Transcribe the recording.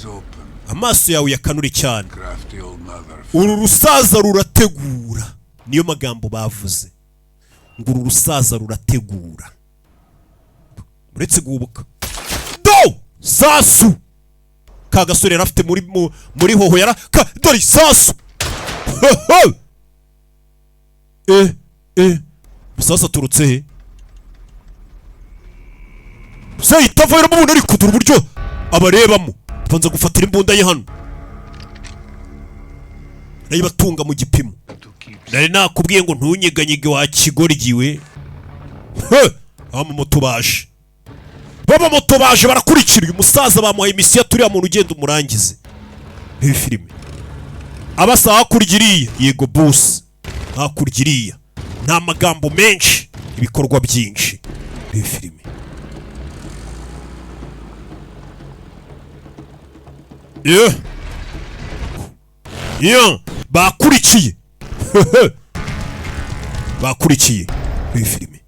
open, Amaso yawe yakanure cyane. Crafty old mother. Uru rusaza rurategura, niyo magambo bavuze ngo uru rusaza rurategura. Uretse guhubuka, do sasu ka gasore yari afite muri muri hoho yara ka, dore sasu. Eh eh, musasu aturutse he se? Itavayemo umuntu ari kudura uburyo abarebamo, abanza gufatira imbunda ye hano, arayibatunga mu gipimo. Nari nakubwiye ngo ntunyeganyege wa kigoryiwe. He, abamamoto baje, b'amamoto baje barakurikira uyu musaza. Bamuhaye mission, turiya muntu ugenda umurangize. Iyi filime abasa hakurya iriya. Yego busi, hakurya iriya. Nta magambo menshi, ibikorwa byinshi. Iyi filime, yeah, bakurikiye, bakurikiye iyi filime.